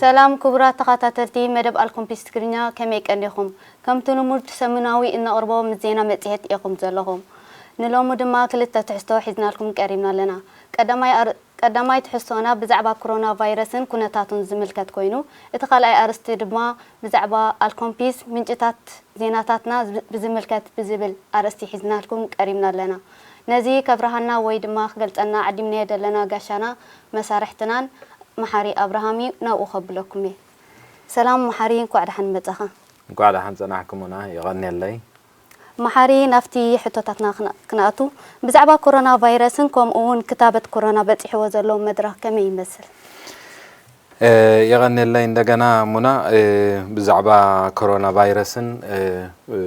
ሰላም ክቡራት ተኸታተልቲ መደብ ኣልኮምፒስ ትግርኛ፣ ከመይ ቀኒኹም? ከምቲ ልሙድ ሰሙናዊ እነቕርቦ ምስ ዜና መጽሔት ኢኹም ዘለኹም። ንሎሚ ድማ ክልተ ትሕዝቶ ሒዝናልኩም ቀሪብና ኣለና። ቀዳማይ ኣር-፣ ቀዳማይ ትሕዝቶና ብዛዕባ ኮሮና ቫይረስን ኩነታቱን ዝምልከት ኮይኑ፣ እቲ ካልኣይ ኣርእስቲ ድማ ብዛዕባ ኣልኮምፒስ ምንጭታት ዜናታትና ዝብ-፣ ብዝምልከት ብዝብል ኣርእስቲ ሒዝናልኩም ቀሪብና ኣለና። ነዚ ከብርሃና ወይ ድማ ክገልጸልና ዓዲምናዮ ዘለና ጋሻና መሳርሕትናን መሓሪ ኣብርሃም እዩ፣ ናብኡ ከብለኩም እየ። ሰላም መሓሪ፣ እንኳዕ ደሓን መጻኻ። እንኳዕ ደሓን ጸናሕኩምና፣ የቐንየለይ። መሓሪ፣ ናብቲ ሕቶታትና ክና-፣ ክንኣቱ፣ ብዛዕባ ኮሮና ቫይረስን ከምኡ እውን ክታበት ኮሮና በጺሕዎ ዘሎ መድረኽ ከመይ ይመስል? እ፣ የቐንየለይ እንደገና ሙና። እ፣ ብዛዕባ ኮሮና ቫይረስን፣ እ፣ እ፣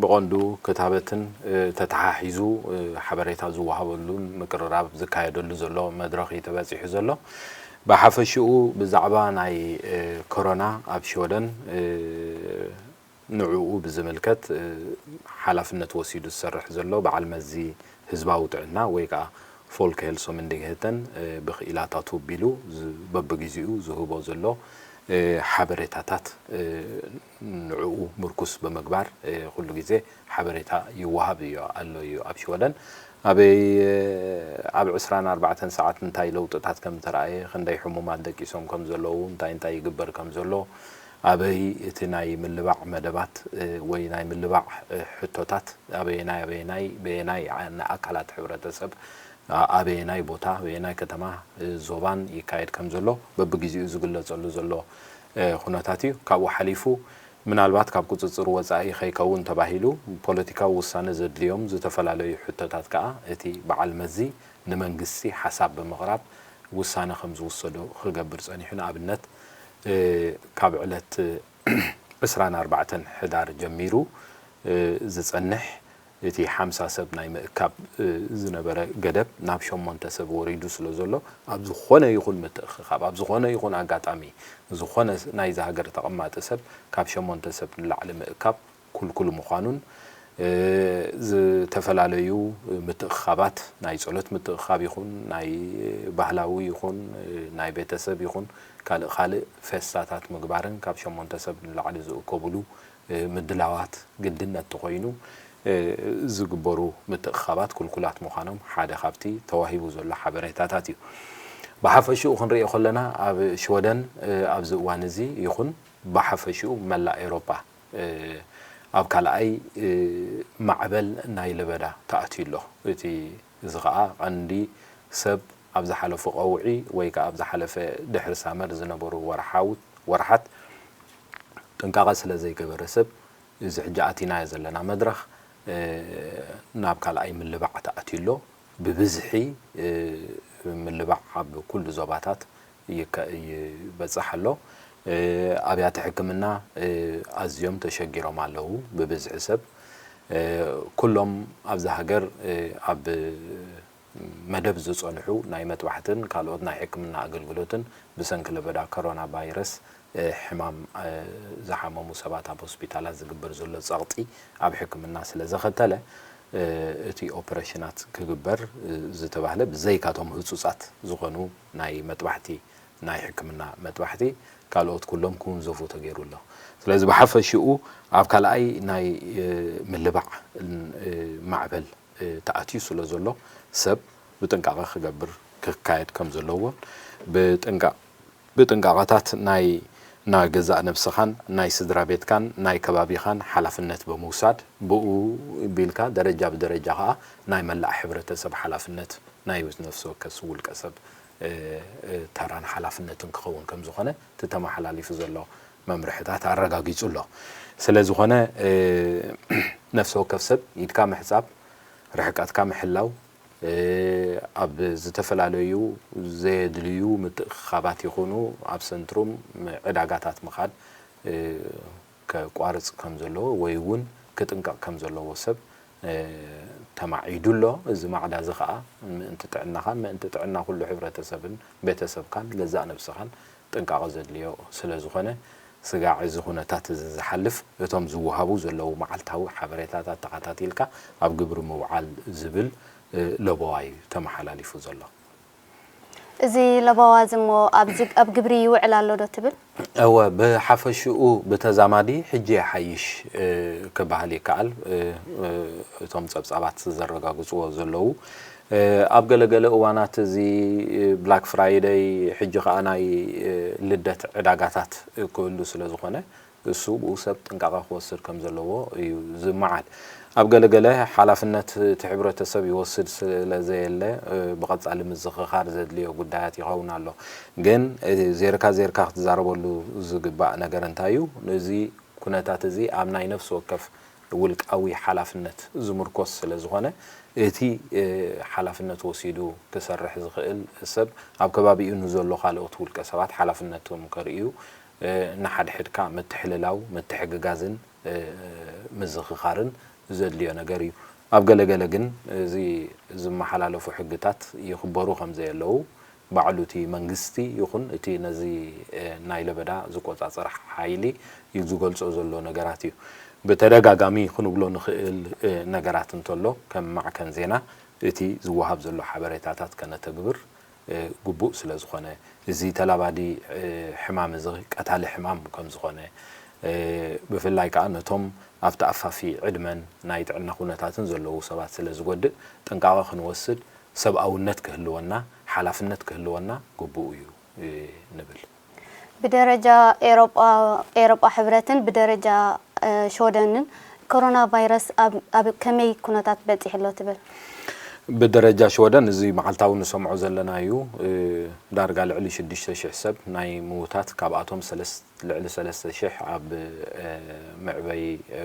ብቐንዱ ክታበትን፣ እ፣ ተተሓሒዙ፣ እ፣ ሓበሬታ ዝወሃበሉን ምቅርራብ ዝካየደሉ ዘሎ መድረኽ እዩ ተበጺሑ ዘሎ። ብሓፈሽኡ ብዛዕባ ናይ፣ እ፣ ኮሮና ኣብ ሽወደን፣ እ፣ ንዕኡ ብዝምልከት፣ እ፣ ሓላፍነት ወሲዱ ዝሰርሕ ዘሎ በዓል መዚ ህዝባዊ ጥዕና ወይ ከዓ ፎልክ ሄልሶ ምንዲግሄተን፣ እ፣ ብክኢላታቱ ኣቢሉ ዝ-፣ በብግዜኡ ዝህቦ ዘሎ፣ እ፣ ሓበሬታታት፣ እ፣ ንዕኡ ምርኩስ ብምግባር፣ እ፣ ኩሉ ግዜ ሓበሬታ ይወሃብ እዩ፣ ኣሎ እዩ ኣብ ሽወደን። ኣበይ፣ እ፣ ኣብ ዕስራን ኣርባዕተን ሰዓት እንታይ ለውጥታት ከም ተራእየ፣ ክንደይ ሕሙማት ደቂሶም ከም ዘለዉ፣ እንታይ እንታይ ይግበር ከም ዘሎ፣ ኣበይ እቲ ናይ ምልባዕ መደባት፣ እ፣ ወይ ናይ ምልባዕ፣ እ፣ ሕቶታት ኣበየናይ፣ ኣበየናይ፣ በየናይ ዓ-፣ ኣካላት ሕብረተሰብ፣ ኣ-፣ ኣበየናይ ቦታ፣ ኣበየናይ ከተማ፣ እ፣ ዞባን ይካየድ ከም ዘሎ በብግዜኡ ዝግለጸሉ ዘሎ፣ እ፣ ኩነታት እዩ። ካብኡ ሓሊፉ ምናልባት ካብ ቁጽጽር ወጻኢ ከይከውን ተባሂሉ ፖለቲካዊ ውሳነ ዘድልዮም ዝተፈላለዩ ሕቶታት ከኣ እቲ በዓል መዚ ንመንግስቲ ሓሳብ ብምቕራብ ውሳነ ከም ዝውሰዶ ክገብር ጸኒሑ። ንኣብነት፣ እ፣ ካብ ዕለት ዕስራን ኣርባዕተን ሕዳር ጀሚሩ፣ እ፣ ዝጸንሕ እቲ ሓምሳ ሰብ ናይ ምእካብ፣ እ፣ ዝነበረ ገደብ ናብ ሸሞንተ ሰብ ወሪዱ ስለ ዘሎ፣ ኣብ ዝኾነ ይኹን ምትእኽኻብ፣ ኣብ ዝኾነ ይኹን ኣጋጣሚ፣ ዝኾነ ናይዛ ሃገር ተቐማጢ ሰብ ካብ ሸሞንተ ሰብ ንላዕሊ ምእካብ ክልኩል ምዃኑን፣ እ፣ ዝተፈላለዩ ምትእኽኻባት፣ ናይ ጸሎት ምትእኽኻብ ይኹን፣ ናይ ባህላዊ ይኹን፣ እ፣ ናይ ቤተሰብ ይኹን፣ ካልእ ካልእ ፌስታታት ምግባርን ካብ ሸሞንተ ሰብ ንላዕሊ ዝእከብሉ፣ እ፣ ምድላዋት ግድነት ተኾይኑ፣ እ፣ ዝግበሩ ምትእኽኻባት ክልኩላት ምዃኖም ሓደ ካብቲ ተዋሂቡ ዘሎ ሓበሬታታት እዩ። ብሓፈሽኡ ክንርእዮ ከለና፣ ኣብ ሽወደን፣ እ፣ ኣብዚ እዋን እዚ ይኹን ብሓፈሽኡ መላእ ኤውሮጳ፣ እ፣ ኣብ ካልኣይ፣ እ፣ ማዕበል ናይ ለበዳ ተኣትዩ ኣሎ። እቲ፣ እዚ ኸኣ ቀንዲ ሰብ ኣብ ዝሓለፉ ቀውዒ ወይ ከኣ ኣብ ዝሓለፈ ድሕሪ ሳመር ዝነበሩ ወርሓውት-፣ ወርሓት ጥንቃቐ ስለ ዘይገበረ ሰብ፣ እዚ ሕጂ ኣቲናዮ ዘለና መድረኽ፣ እ፣ ናብ ካልኣይ ምልባዕ ተኣትዩ ኣሎ። ብብዝሒ፣ እ፣ ምልባዕ ኣብ ኩሉ ዞባታት ይከ-፣ ይበጽሕ ኣሎ። እ፣ ኣብያተ ሕክምና፣ እ፣ ኣዝዮም ተሸጊሮም ኣለዉ ብብዝሒ ሰብ። እ፣ ኩሎም ኣብዛ ሃገር፣ እ፣ ኣብ መደብ ዝጸንሑ ናይ መጥባሕትን ካልኦት ናይ ሕክምና ኣገልግሎትን ብሰንኪ ለበዳ ኮሮና ቫይረስ፣ እ፣ ሕማም፣ እ፣ ዝሓመሙ ሰባት ኣብ ሆስፒታላት ዝግበር ዘሎ ጸቕጢ ኣብ ሕክምና ስለ ዘኸተለ፣ እ፣ እቲ ኦፐሬሽናት ክግበር፣ እ፣ ዝተባህለ ብዘይካቶም ህጹጻት ዝኾኑ ናይ መጥባሕቲ፣ ናይ ሕክምና መጥባሕቲ፣ ካልኦት ኩሎም ክውንዘፉ ተገይሩ ኣሎ። ስለዚ ብሓፈሽኡ ኣብ ካልኣይ ናይ፣ እ፣ ምልባዕ፣ እ፣ ማዕበል፣ እ፣ ተኣትዩ ስለ ዘሎ ሰብ ብጥንቃቐ ክገብር ክካየድ ከም ዘለዎን ብጥንቃ-፣ ብጥንቃቐታት ናይ፣ ናይ ገዛእ ነብስኻን ናይ ስድራ ቤትካን ናይ ከባቢኻን ሓላፍነት ብምውሳድ ብኡ ቢልካ ደረጃ ብደረጃ ኸኣ ናይ መላእ ሕብረተሰብ ሓላፍነት ናይ ነፍሲ ወከስ ውልቀ ሰብ፣ እ፣ እ፣ ተራን ሓላፍነትን ክኸውን ከም ዝኾነ እቲ ተመሓላሊፉ ዘሎ መምርሕታት ኣረጋጊጹ ኣሎ። ስለ ዝኾነ፣ እ፣ ነፍሲ ወከፍ ሰብ ኢድካ ምሕጻብ፣ ርሕቀትካ ምሕላው፣ እ፣ ኣብ ዝተፈላለዩ ዘየድልዩ ምትእኽኻባት ይኹኑ ኣብ ሰንትሩም ዕዳጋታት ምኻድ፣ እ፣ ከቋርጽ ከም ዘለዎ ወይ እውን ክጥንቀቕ ከም ዘለዎ ሰብ፣ እ፣ ተማዒዱ ኣሎ። እዚ ማዕዳ እዚ ኸኣ ምእንቲ ጥዕናኻን ምእንቲ ጥዕና ኩሉ ሕብረተሰብን ቤተሰብካን ገዛእ ነብስኻን ጥንቃቐ ዘድልዮ ስለ ዝኾነ፣ ስጋዕ እዚ ኩነታት እዚ ዝሓልፍ፣ እቶም ዝወሃቡ ዘለዉ መዓልታዊ ሓበሬታታት ተኸታቲልካ ኣብ ግብሪ ምውዓል ዝብል፣ እ፣ ለበዋ እዩ ተመሓላሊፉ ዘሎ። እዚ ለበዋ እዚ እሞ ኣብ ዝ- ኣብ ግብሪ ይውዕል ኣሎ ዶ ትብል? እወ፣ ብሓፈሽኡ ብተዛማዲ ሕጂ ይሓይሽ፣ እ፣ ክበሃል ይከኣል። እ፣ እ፣ እቶም ጸብጻባት ዘረጋግጽዎ ዘለዉ፣ እ፣ ኣብ ገለገለ እዋናት እዚ፣ እ፣ ብላክ ፍራይደይ፣ ሕጂ ከኣ ናይ፣ እ፣ ልደት ዕዳጋታት ክህሉ ስለ ዝኾነ፣ እሱ ብኡ ሰብ ጥንቃቐ ክወስድ ከም ዘለዎ እዩ ዝመዓድ። ኣብ ገለገለ ሓላፍነት እቲ ሕብረተሰብ ይወስድ ስለ ዘየለ፣ እ፣ ብቐጻሊ ምዝኽኻር ዘድልዮ ጉዳያት ይኸውን ኣሎ። ግን፣ እ፣ ዜርካ ዜርካ ክትዛረበሉ ዝግባእ ነገር እንታይ እዩ? እዚ ኩነታት እዚ ኣብ ናይ ነፍሲ ወከፍ ውልቃዊ ሓላፍነት ዝምርኮስ ስለ ዝኾነ፣ እቲ፣ እ፣ ሓላፍነት ወሲዱ ክሰርሕ ዝኽእል ሰብ ኣብ ከባቢኡ ንዘሎ ካልኦት ውልቀ ሰባት ሓላፍነቶም ከርእዩ፣ እ፣ ንሓድሕድካ ምትሕልላው፣ ምትሕግጋዝን፣ እ፣ ምዝኽኻርን ዘድልዮ ነገር እዩ። ኣብ ገለገለ ግን እዚ ዝመሓላለፉ ሕግታት ይኽበሩ ከም ዘየለዉ ባዕሉ እቲ መንግስቲ ይኹን እቲ ነዚ፣ እ፣ ናይ ለበዳ ዝቆጻጸር ሓይሊ እዩ ዝገልጾ ዘሎ ነገራት እዩ። ብተደጋጋሚ ክንብሎ ንኽእል፣ እ፣ ነገራት እንተሎ ከም ማዕከን ዜና እቲ ዝወሃብ ዘሎ ሓበሬታታት ከነተግብር፣ እ፣ ግቡእ ስለ ዝኾነ፣ እዚ ተላባዲ፣ እ፣ ሕማም እዚ ቀታሊ ሕማም ከም ዝኾነ፣ እ፣ ብፍላይ ከኣ ነቶም ኣብቲ ኣፋፊ ዕድመን ናይ ጥዕና ኩነታትን ዘለዉ ሰባት ስለ ዝጎድእ ጥንቃቐ ክንወስድ ሰብኣውነት ክህልወና፣ ሓላፍነት ክህልወና ግቡእ እዩ፣ እ፣ ንብል። ብደረጃ ኤሮጳ ኤሮጳ ሕብረትን ብደረጃ፣ እ፣ ሽወደንን ኮሮና ቫይረስ ኣብ ኣብ ከመይ ኩነታት በጺሑ ኣሎ ትብል? ብደረጃ ሽወደን እዚ መዓልታዊ ንሰምዖ ዘለና እዩ። እ፣ ዳርጋ ልዕሊ ሽዱሽተ ሽሕ ሰብ ናይ ምዉታት፣ ካብኣቶም ሰለስ- ልዕሊ ሰለስተ ሽሕ ኣብ፣ እ፣ መዕበይ፣ እ፣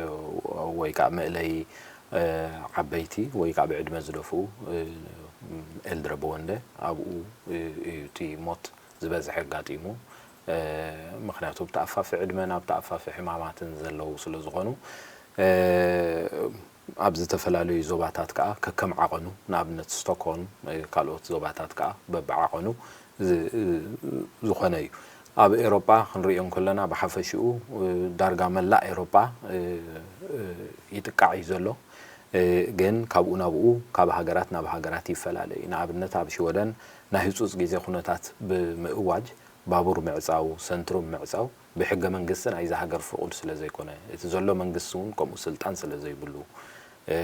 ወይ ከዓ መእለይ፣ እ፣ ዓበይቲ ወይ ከዓ ብዕድመ ዝደፍኡ፣ እ፣ ኤልድረ በወንደ ኣብኡ፣ እ፣ እዩ እቲ ሞት ዝበዝሐ ኣጋጢሙ። እ፣ ምኽንያቱ ብተኣፋፊ ዕድመን ኣብ ተኣፋፊ ሕማማትን ዘለዉ ስለ ዝኾኑ፣ እ፣ ኣብ ዝተፈላለዩ ዞባታት ከኣ ከከም ዓቐኑ፣ ንኣብነት ስቶክሆልም፣ እ፣ ካልኦት ዞባታት ከኣ በብዓቐኑ ዝ-፣ እ፣ ዝኾነ እዩ። ኣብ ኤሮጳ ክንርእዮ እንከለና ብሓፈሽኡ፣ እ፣ ዳርጋ መላእ ኤሮጳ፣ እ፣ እ፣ ይጥቃዕ እዩ ዘሎ። እ፣ ግን ካብኡ ናብኡ፣ ካብ ሃገራት ናብ ሃገራት ይፈላለ እዩ። ንኣብነት ኣብ ሽወደን ናይ ህጹጽ ግዜ ኩነታት ብምእዋጅ ባቡር ምዕጻው፣ ሰንትሩም ምዕጻው ብሕገ መንግስቲ ናይዛ ሃገር ፍቑድ ስለ ዘይኮነ፣ እቲ ዘሎ መንግስቲ እውን ከምኡ ስልጣን ስለ ዘይብሉ፣ እ፣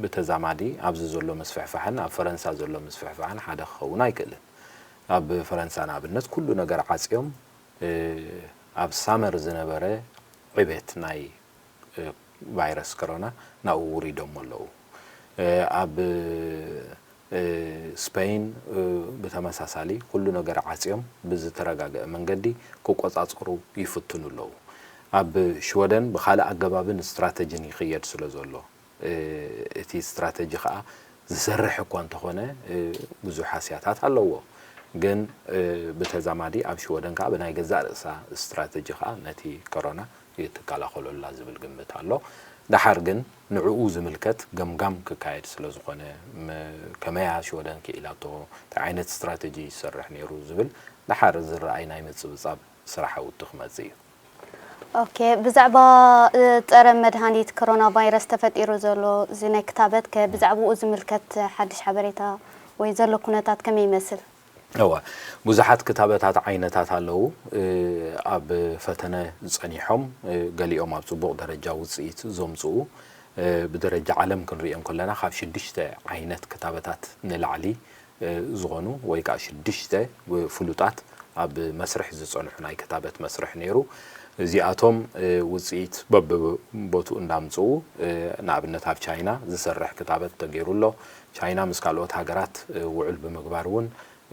ብተዛማዲ ኣብዚ ዘሎ ምስፍሕፋሕን ኣብ ፈረንሳ ዘሎ ምስፍሕፋሕን ሓደ ክኸውን ኣይክእልን። ኣብ ፈረንሳ ንኣብነት ኩሉ ነገር ዓጽዮም፣ እ፣ ኣብ ሳመር ዝነበረ ዕቤት ናይ፣ እ፣ ቫይረስ ኮሮና ናብኡ ውሪዶሞ ኣለዉ። እ፣ ኣብ፣ እ፣ ስፐይን፣ እ፣ ብተመሳሳሊ ኩሉ ነገር ዓጽዮም ብዝተረጋገአ መንገዲ ክቆጻጸሩ ይፍትኑ ኣለዉ። ኣብ ሽወደን ብኻልእ ኣገባብን ስትራተጂን ይኽየድ ስለ ዘሎ፣ እ፣ እቲ ስትራተጂ ከኣ ዝሰርሕ እኳ እንተኾነ፣ እ፣ ብዙሕ ሃስያታት ኣለዎ። ግን፣ እ፣ ብተዛማዲ ኣብ ሽወደን ከኣ ብናይ ገዛእ ርእሳ ስትራተጂ ከኣ ነቲ ኮሮና ይትከላኸሎ ኣላ ዝብል ግምት ኣሎ። ደሓር ግን ንዕኡ ዝምልከት ገምጋም ክካየድ ስለ ዝኾነ፣ ም-፣ ከመያ ሽወደን ክኢላቶ፣ እንታይ ዓይነት ስትራተጂ ይሰርሕ ነይሩ ዝብል ደሓር ዝረኣይ ናይ ምጽብጻብ ስራሓውቲ ክመጽእ እዩ። ኦኬ፣ ብዛዕባ፣ እ፣ ጸረ መድሃኒት ኮሮና ቫይረስ ተፈጢሩ ዘሎ እዚ ናይ ክታበት ከ ብዛዕባኡ ዝምልከት ሓድሽ ሓበሬታ ወይ ዘሎ ኩነታት ከመይ ይመስል? እወ፣ ብዙሓት ክታበታት ዓይነታት ኣለዉ። እ፣ ኣብ ፈተነ ጸኒሖም፣ እ፣ ገሊኦም ኣብ ጽቡቕ ደረጃ ውጽኢት ዘምጽኡ፣ እ፣ ብደረጃ ዓለም ክንሪኦ እንከለና ካብ ሽዱሽተ ዓይነት ክታበታት ንላዕሊ፣ እ፣ ዝኾኑ ወይ ከኣ ሽዱሽተ ፍሉጣት ኣብ መስርሕ ዝጸንሑ ናይ ክታበት መስርሕ ነይሩ። እዚኣቶም፣ እ፣ ውጽኢት በብቦትኡ እንዳምጽኡ፣ እ፣ ንኣብነት ኣብ ቻይና ዝሰርሕ ክታበት ተገይሩ ኣሎ። ቻይና ምስ ካልኦት ሃገራት፣ እ፣ ውዕል ብምግባር እውን፣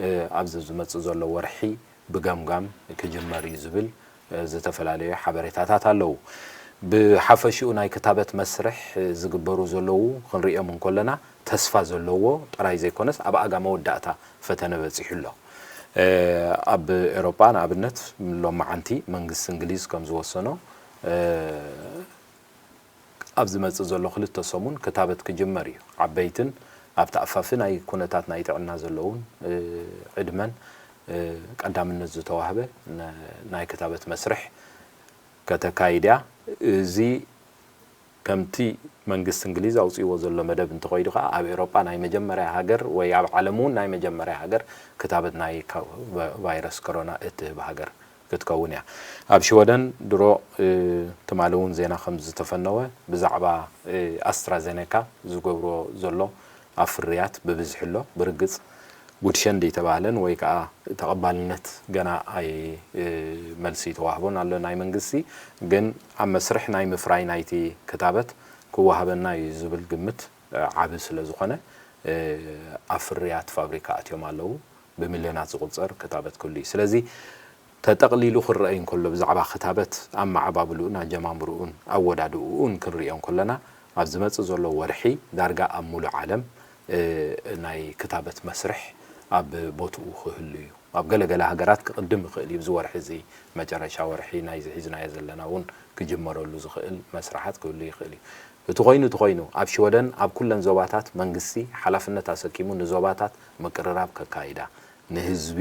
እ፣ ኣብዚ ዝመጽእ ዘሎ ወርሒ ብገምጋም ክጅመር እዩ ዝብል፣ እ፣ ዝተፈላለዩ ሓበሬታታት ኣለዉ። ብሓፈሽኡ ናይ ክታበት መስርሕ፣ እ፣ ዝግበሩ ዘለዉ ክንሪኦም እንከለና ተስፋ ዘለዎ ጥራይ ዘይኮነስ ኣብ ኣጋ መወዳእታ ፈተነ በጺሑ ኣሎ። እ፣ ኣብ ኤሮጳ ንኣብነት ሎማዓንቲ መንግስቲ እንግሊዝ ከም ዝወሰኖ፣ እ፣ ኣብ ዝመጽእ ዘሎ ክልተ ሰሙን ክታበት ክጅመር እዩ። ዓበይትን ኣብ ተኣፋፊ ናይ ኩነታት ናይ ጥዕና ዘለውን፣ እ፣ ዕድመን፣ እ፣ ቀዳምነት ዝተዋህበ ነ-፣ ናይ ክታበት መስርሕ ከተካይድ እያ። እዚ ከምቲ መንግስቲ እንግሊዝ ኣውፅእዎ ዘሎ መደብ እንተኾይዱ ከዓ ኣብ ኤሮጳ ናይ መጀመርያ ሃገር ወይ ኣብ ዓለም እውን ናይ መጀመርያ ሃገር ክታበት ናይ ካ- ቫ- ቫይረስ ኮሮና እትህብ ሃገር ክትከውን እያ። ኣብ ሽወደን ድሮ ትማሊ እውን ዜና ከም ዝተፈነወ ብዛዕባ ኣስትራዜኔካ ዝገብሮ ዘሎ ኣብ ፍርያት ብብዝሒ ኣሎ። ብርግፅ ጉድሸን ዘይተባህለን ወይ ከዓ ተቐባልነት ገና ኣይ መልሲ ተዋህቦን ኣሎ ናይ መንግስቲ። ግን ኣብ መስርሕ ናይ ምፍራይ ናይቲ ክታበት ክወሃበና እዩ ዝብል ግምት ዓቢ ስለ ዝኾነ ኣብ ፍርያት ፋብሪካ ኣትዮም ኣለዉ። ብሚልዮናት ዝቑጸር ክታበት ክህሉ እዩ። ስለዚ ተጠቕሊሉ ክረኣይ እንከሎ ብዛዕባ ክታበት ኣመዓባብልኡን ኣጀማምርኡን ኣወዳድእኡን ክንሪኦ እንከለና ኣብ ዝመጽእ ዘሎ ወርሒ ዳርጋ ኣብ ሙሉእ ዓለም ናይ ክታበት መስርሕ ኣብ ቦትኡ ክህሉ እዩ። ኣብ ገለገለ ሃገራት ክቕድም ይኽእል እዩ። እዚ ወርሒ እዚ መጨረሻ ወርሒ ናይዚ ሒዝናዮ ዘለና እውን ክጅመረሉ ዝኽእል መስርሓት ክህሉ ይኽእል እዩ። እቲ ኮይኑ እቲ ኮይኑ ኣብ ሽወደን ኣብ ኩለን ዞባታት መንግስቲ ሓላፍነት ኣሰኪሙ ንዞባታት ምቅርራብ ከካይዳ ንህዝቢ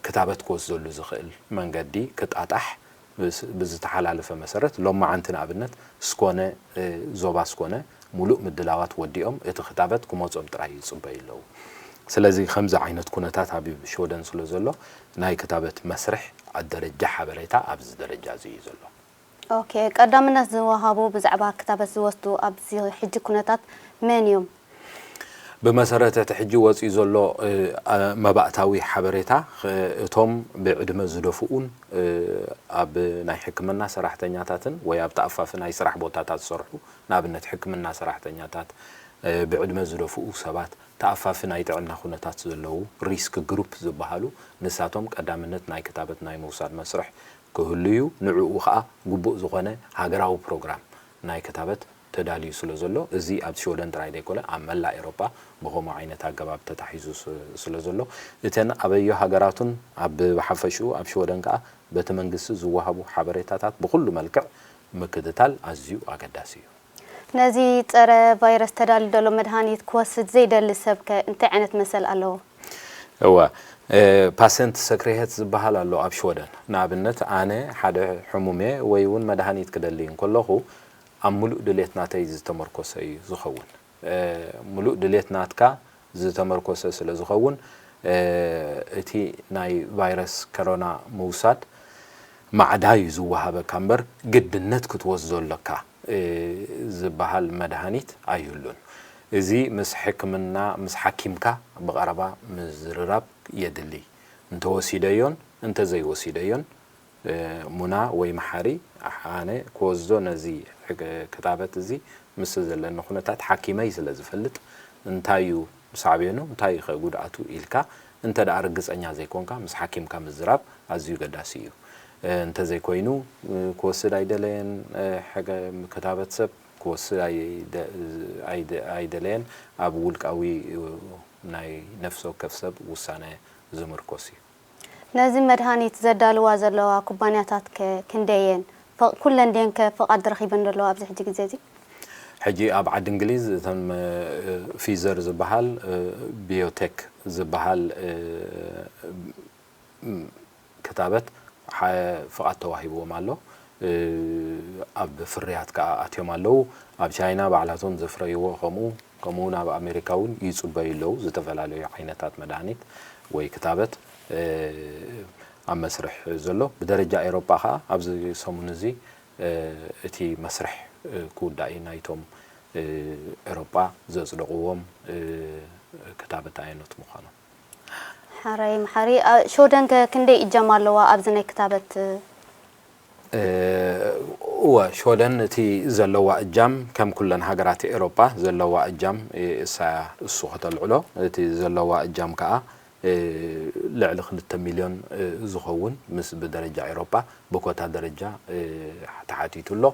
ክታበት ክወስደሉ ዝኽእል መንገዲ ክጣጣሕ ብዝተሓላለፈ መሰረት ሎማዓንቲ ንኣብነት ስኮነ ዞባ ስኮነ ሙሉእ ምድላዋት ወዲኦም እቲ ክታበት ክመጾም ጥራይ ይጽበዩ ኣለዉ። ስለዚ ከምዚ ዓይነት ኩነታት ኣብ ሽወደን ስለ ዘሎ ናይ ክታበት መስርሕ ኣብ ደረጃ ሓበሬታ ኣብዚ ደረጃ እዚ እዩ ዘሎ። ኦኬ፣ ቀዳምነት ዝወሃቡ ብዛዕባ ክታበት ዝወስዱ ኣብዚ ሕጂ ኩነታት መን እዮም? ብመሰረት እቲ ሕጂ ወፂኡ ዘሎ መባእታዊ ሓበሬታ እቶም ብዕድመ ዝደፍኡን ኣብ ናይ ሕክምና ሰራሕተኛታትን ወይ ኣብ ተኣፋፊ ናይ ስራሕ ቦታታት ዝሰርሑ ንኣብነት ሕክምና ሰራሕተኛታት ብዕድመ ዝደፍኡ ሰባት ተኣፋፊ ናይ ጥዕና ኩነታት ዘለዉ ሪስክ ግሩፕ ዝበሃሉ ንሳቶም ቀዳምነት ናይ ክታበት ናይ ምውሳድ መስርሕ ክህሉ እዩ። ንዕኡ ከዓ ግቡእ ዝኾነ ሃገራዊ ፕሮግራም ናይ ክታበት ተዳልዩ ስለ ዘሎ እዚ ኣብ ሽወደን ጥራይ ዘይኮነ ኣብ መላእ ኤሮጳ ብኸምኡ ዓይነት ኣገባብ ተታሒዙ ስለ ዘሎ እተን ኣበዮ ሃገራቱን ኣብ ብሓፈሽኡ ኣብ ሽወደን ከዓ በቲ መንግስቲ ዝወሃቡ ሓበሬታታት ብኩሉ መልክዕ ምክትታል ኣዝዩ ኣገዳሲ እዩ። ነዚ ጸረ ቫይረስ ተዳልዩ ዘሎ መድሃኒት ክወስድ ዘይደሊ ሰብከ እንታይ ዓይነት መሰል ኣለዎ? እወ ፓሰንት ሰክሬሄት ዝበሃል ኣሎ ኣብ ሽወደን። ንኣብነት ኣነ ሓደ ሕሙም እየ ወይ እውን መድሃኒት ክደሊ እንከለኹ ኣብ ሙሉእ ድሌት ናተይ ዝተመርኮሰ እዩ ዝኸውን። ሙሉእ ድሌት ናትካ ዝተመርኮሰ ስለ ዝኸውን እቲ ናይ ቫይረስ ከሮና ምውሳድ ማዕዳ እዩ ዝወሃበካ እምበር ግድነት ክትወስዶ ኣለካ ዝበሃል መድሃኒት ኣይህሉን። እዚ ምስ ሕክምና ምስ ሓኪምካ ብቐረባ ምዝርራብ የድሊ። እንተወሲደዮን እንተዘይወሲደዮን ሙና ወይ መሓሪ ኣነ ክወስዶ ነዚ ክታበት እዚ ምስ ዘለኒ ኩነታት ሓኪመይ ስለ ዝፈልጥ እንታይ እዩ ሳዕቤኑ እንታይ እዩ ከ ጉድኣቱ ኢልካ እንተ ደኣ ርግጸኛ ዘይኮንካ ምስ ሓኪምካ ምዝራብ ኣዝዩ ገዳሲ እዩ። እንተዘይኮይኑ ክወስድ ኣይደለየን ክታበት ሰብ ክወስድ ኣይደለየን ኣብ ውልቃዊ ናይ ነፍሲ ወከፍ ሰብ ውሳነ ዝምርኮስ እዩ። ነዚ መድሃኒት ዘዳልዋ ዘለዋ ኩባንያታት ከ ክንደየን? ኩለን ድየን ከ ፍቓድ ረኺበን ዘለዋ ኣብዚ ሕጂ ግዜ እዚ? ሕጂ ኣብ ዓዲ እንግሊዝ እተን ፊዘር ዝበሃል ቢዮቴክ ዝበሃል ክታበት ፍቓድ ተዋሂብዎም ኣሎ። ኣብ ፍርያት ከዓ ኣትዮም ኣለዉ። ኣብ ቻይና ባዕላቶም ዘፍረይዎ ከምኡ ከምኡ እውን ኣብ ኣሜሪካ እውን ይፅበዩ ኣለዉ ዝተፈላለዩ ዓይነታት መድሃኒት ወይ ክታበት ኣብ መስርሕ ዘሎ። ብደረጃ ኤሮጳ ከዓ ኣብዚ ሰሙን እዚ እቲ መስርሕ ክውዳእ እዩ ናይቶም ኤሮጳ ዘፅደቕዎም ክታበት ኣየኖት ምዃኖም። ሓራይ መሓሪ ሾደን ከ ክንደይ እጃም ኣለዋ ኣብዚ ናይ ክታበት? እወ ሾደን እቲ ዘለዋ እጃም ከም ኩለን ሃገራት ኤሮጳ ዘለዋ እጃም እሳ እሱ ከተልዕሎ እቲ ዘለዋ እጃም ከዓ ልዕሊ ክልተ ሚልዮን ዝኸውን ምስ ብደረጃ ኤሮጳ ብኮታ ደረጃ ተሓቲቱ ኣሎ።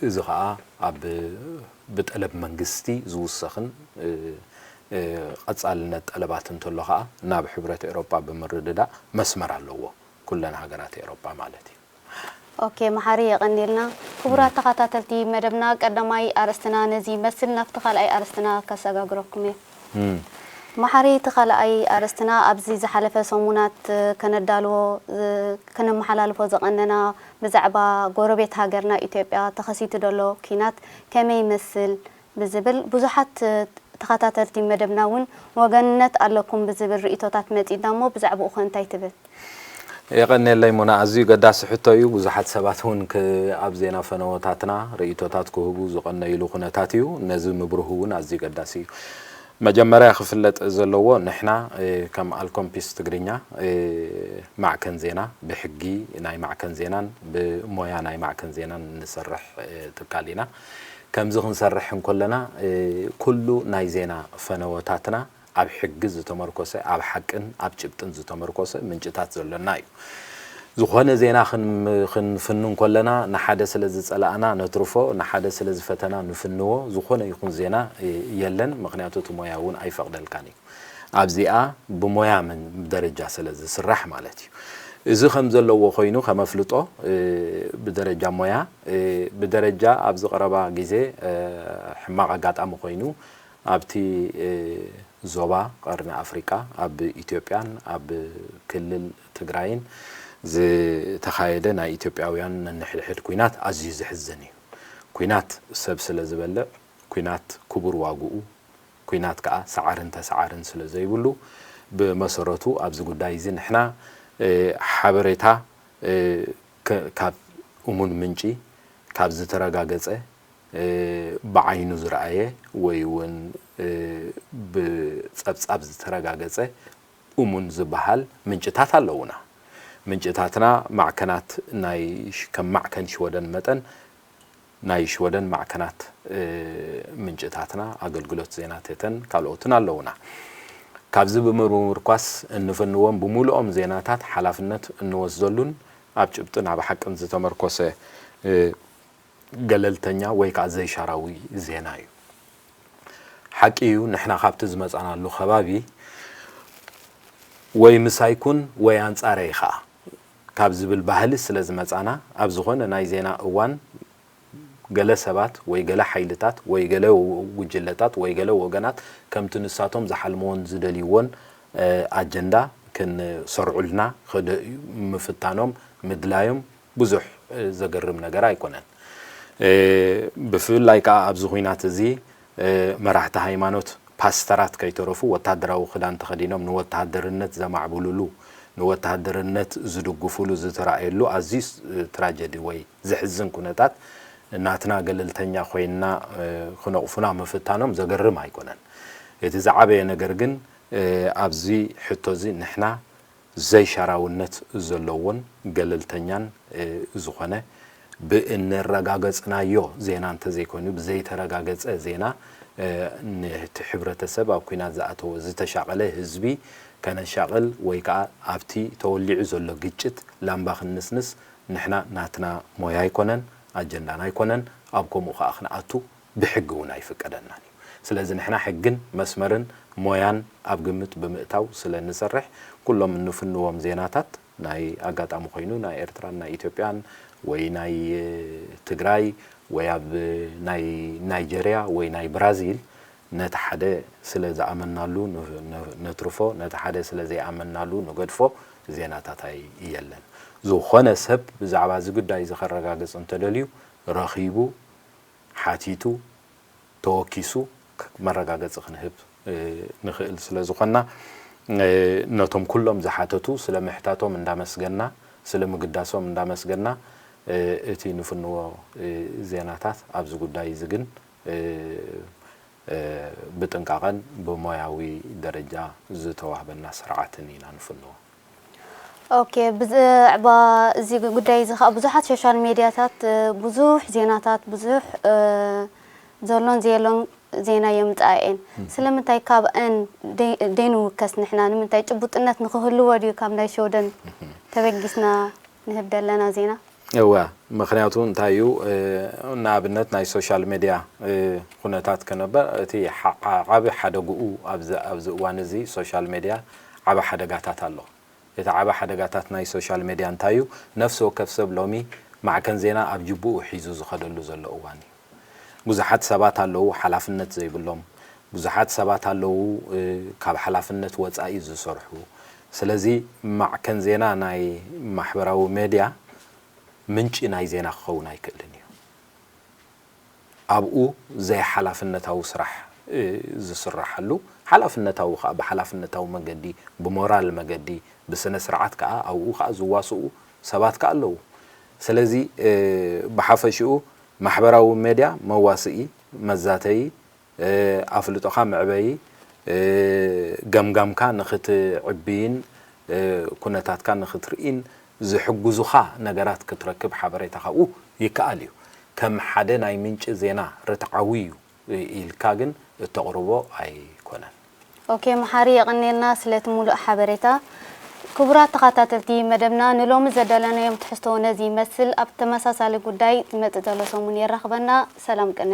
እዚ ከዓ ኣብ ብጠለብ መንግስቲ ዝውሰኽን ቀፃልነት ጠለባት እንተሎ ከዓ ናብ ሕብረት ኤሮጳ ብምርድዳእ መስመር ኣለዎ ኩለን ሃገራት ኤሮጳ ማለት እዩ። ኦኬ መሓሪ የቐኒልና። ክቡራት ተኸታተልቲ መደብና ቀዳማይ ኣርእስትና ነዚ ይመስል ናብቲ ካልኣይ ኣርእስትና ከሰጋግረኩም እየ። መሓሪ፣ እቲ ካልኣይ ኣርእስትና ኣብዚ ዝሓለፈ ሰሙናት ከነዳልዎ፣ ከነመሓላልፎ ዝቐነና ብዛዕባ ጎረቤት ሃገርና ኢትዮጵያ ተኸሲቱ ዘሎ ኲናት ከመይ ይመስል ብዝብል ብዙሓት ተኸታተልቲ መደብና እውን ወገንነት ኣለኩም ብዝብል ርእይቶታት መጺእና እሞ ብዛዕባኡ ኸ እንታይ ትብል? የቐንየለይ ሙና፣ ኣዝዩ ገዳሲ ሕቶ እዩ። ብዙሓት ሰባት እውን ክ- ኣብ ዜና ፈነወታትና ርእይቶታት ክህቡ ዝቐነይሉ ኩነታት እዩ። ነዚ ምብርሁ እውን ኣዝዩ ገዳሲ እዩ። መጀመርያ ክፍለጥ ዘለዎ ንሕና እ፣ ከም ኣልኮምፒስ ትግርኛ እ፣ ማዕከን ዜና ብሕጊ ናይ ማዕከን ዜናን ብሞያ ናይ ማዕከን ዜናን እንሰርሕ እ፣ ትካል ኢና። ከምዚ ክንሰርሕ እንከለና እ፣ ኩሉ ናይ ዜና ፈነወታትና ኣብ ሕጊ ዝተመርኮሰ፣ ኣብ ሓቅን ኣብ ጭብጥን ዝተመርኮሰ ምንጭታት ዘሎና እዩ። ዝኾነ ዜና ክንፍኑ እንከለና ንሓደ ስለ ዝጸላእና ነትርፎ፣ ንሓደ ስለ ዝፈተና ንፍንዎ፣ ዝኾነ ይኹን ዜና የለን፣ ምኽንያቱ እቲ ሞያ እውን ኣይፈቕደልካን እዩ። ኣብዚኣ ብሞያ ደረጃ ስለ ዝስራሕ ማለት እዩ። እዚ ከም ዘለዎ ኮይኑ ከመፍልጦ ብደረጃ ሞያ ብደረጃ ኣብዚ ቀረባ ግዜ ሕማቕ ኣጋጣሚ ኮይኑ ኣብቲ ዞባ ቀርኒ ኣፍሪቃ ኣብ ኢትዮጵያን ኣብ ክልል ትግራይን ዝተኻየደ ናይ ኢትዮጵያውያን ነንሕድሕድ ኲናት ኣዝዩ ዘሕዝን እዩ። ኲናት ሰብ ስለ ዝበልዕ፣ ኲናት ክቡር ዋግኡ፣ ኲናት ከኣ ሰዓርን ተሰዓርን ስለ ዘይብሉ፣ ብመሰረቱ ኣብዚ ጉዳይ እዚ ንሕና ሓበሬታ ካብ እሙን ምንጪ፣ ካብ ዝተረጋገጸ፣ ብዓይኑ ዝረኣየ ወይ እውን ብጸብጻብ ዝተረጋገጸ እሙን ዝበሃል ምንጭታት ኣለዉና። ምንጭታትና ማዕከናት ናይ ከም ማዕከን ሽወደን መጠን ናይ ሽወደን ማዕከናት ምንጭታትና ኣገልግሎት ዜና ቴተን ካልኦትን ኣለዉና። ካብዚ ብምምርኳስ እንፍንዎም ብምሉኦም ዜናታት ሓላፍነት እንወስደሉን ኣብ ጭብጥን ኣብ ሓቅን ዝተመርኮሰ ገለልተኛ ወይ ከዓ ዘይሻራዊ ዜና እዩ። ሓቂ እዩ፣ ንሕና ካብቲ ዝመጻናሉ ከባቢ ወይ ምሳይ ኩን ወይ ኣንጻረይ ኸኣ ካብ ዝብል ባህሊ ስለ ዝመጻና፣ ኣብ ዝኾነ ናይ ዜና እዋን ገለ ሰባት ወይ ገለ ሓይልታት ወይ ገለ ጉጅለታት ወይ ገለ ወገናት ከምቲ ንሳቶም ዝሓልምዎን ዝደልይዎን ኣጀንዳ ክንሰርዑልና ምፍታኖም ምድላዮም ብዙሕ ዘገርም ነገር ኣይኮነን። ብፍላይ ከኣ ኣብዚ ኹናት እዚ መራሕቲ ሃይማኖት ፓስተራት ከይተረፉ ወታደራዊ ክዳን ተኸዲኖም ንወተሃደርነት ዘማዕብሉሉ፣ ንወተሃደርነት ዝድግፉሉ ዝተራእየሉ ኣዝዩ ትራጀዲ ወይ ዘሕዝን ኩነታት ናትና ገለልተኛ ኮይንና ክነቕፉና ምፍታኖም ዘገርም ኣይኮነን። እቲ ዝዓበየ ነገር ግን ኣብዚ ሕቶ እዚ ንሕና ዘይሻራውነት ዘለዎን ገለልተኛን ዝኾነ ብእነረጋገጽናዮ ዜና እንተዘይኮይኑ ብዘይተረጋገጸ ዜና ነቲ ሕብረተሰብ ኣብ ኲናት ዝኣተወ ዝተሻቐለ ህዝቢ ከነሻቕል ወይ ከኣ ኣብቲ ተወሊዑ ዘሎ ግጭት ላምባ ክንንስንስ ንሕና ናትና ሞያ ኣይኮነን ኣጀንዳና ኣይኮነን ኣብ ከምኡ ከኣ ክንኣቱ ብሕጊ እውን ኣይፍቀደናን እዩ። ስለዚ ንሕና ሕግን መስመርን ሞያን ኣብ ግምት ብምእታው ስለ እንሰርሕ ኩሎም እንፍንዎም ዜናታት ናይ ኣጋጣሚ ኮይኑ ናይ ኤርትራን ናይ ኢትዮጵያን ወይ ናይ ትግራይ ወይ ኣብ ናይ ናይጀርያ ወይ ናይ ብራዚል ነቲ ሓደ ስለ ዝኣመናሉ ነትርፎ፣ ነቲ ሓደ ስለ ዘይኣመናሉ ንገድፎ ዜናታት ኣይ የለን። ዝኾነ ሰብ ብዛዕባ እዚ ጉዳይ እዚ ከረጋግጽ እንተደልዩ ረኺቡ ሓቲቱ ተወኪሱ መረጋገጺ ክንህብ ንኽእል ስለ ዝኾንና ነቶም ኩሎም ዝሓተቱ ስለ ምሕታቶም እንዳመስገንና ስለ ምግዳሶም እንዳመስገንና እቲ ንፍንዎ ዜናታት ኣብዚ ጉዳይ እዚ ግን ብጥንቃቐን ብሞያዊ ደረጃ ዝተዋህበና ስርዓትን ኢና ንፍንዎ። ኦኬ፣ ብዛዕባ እዚ ጉዳይ እዚ ከዓ ብዙሓት ሶሻል ሜድያታት ብዙሕ ዜናታት ብዙሕ ዘሎን ዘየሎን ዜና የምፅኣ እየን። ስለምንታይ ካብአን ደይንውከስ ንሕና? ንምንታይ ጭቡጥነት ንክህልዎ ድዩ ካብ ናይ ሸወደን ተበጊስና ንህብ ደለና ዜና? እወ፣ ምኽንያቱ እንታይ እዩ? ንኣብነት ናይ ሶሻል ሜድያ ኩነታት ክነበር እቲ ዓቢ ሓደግኡ ኣብዚ እዋን እዚ ሶሻል ሜድያ ዓቢ ሓደጋታት ኣሎ። እቲ ዓቢ ሓደጋታት ናይ ሶሻል ሜድያ እንታይ እዩ? ነፍሲ ወከፍ ሰብ ሎሚ ማዕከን ዜና ኣብ ጅብኡ ሒዙ ዝኸደሉ ዘሎ እዋን እዩ። ብዙሓት ሰባት ኣለዉ ሓላፍነት ዘይብሎም፣ ብዙሓት ሰባት ኣለዉ ካብ ሓላፍነት ወፃኢ ዝሰርሑ። ስለዚ ማዕከን ዜና ናይ ማሕበራዊ ሜድያ ምንጪ ናይ ዜና ክኸውን ኣይክእልን እዩ። ኣብኡ ዘይሓላፍነታዊ ስራሕ ዝስራሓሉ፣ ሓላፍነታዊ ከዓ ብሓላፍነታዊ መገዲ፣ ብሞራል መገዲ፣ ብስነ ስርዓት ከዓ ኣብኡ ከዓ ዝዋስኡ ሰባት ከዓ ኣለዉ። ስለዚ ብሓፈሽኡ ማሕበራዊ ሜድያ መዋስኢ፣ መዛተዪ፣ ኣፍልጦኻ መዕበዪ፣ ገምጋምካ ንኽትዕብይን ኩነታትካ ንኽትርእይን ዝሕግዙኻ ነገራት ክትረክብ ሓበሬታ ካብኡ ይከኣል እዩ። ከም ሓደ ናይ ምንጪ ዜና ርትዓዊ እዩ ኢልካ ግን እተቕርቦ ኣይኮነን። ኦኬ መሓሪ፣ የቐኔልና ስለቲ ሙሉእ ሓበሬታ። ክቡራት ተኸታተልቲ መደብና፣ ንሎሚ ዘዳለናዮም ትሕዝቶ ነዚ ይመስል። ኣብ ተመሳሳሊ ጉዳይ ዝመጽእ ዘሎ ሰሙን የራኽበና። ሰላም ቅነ።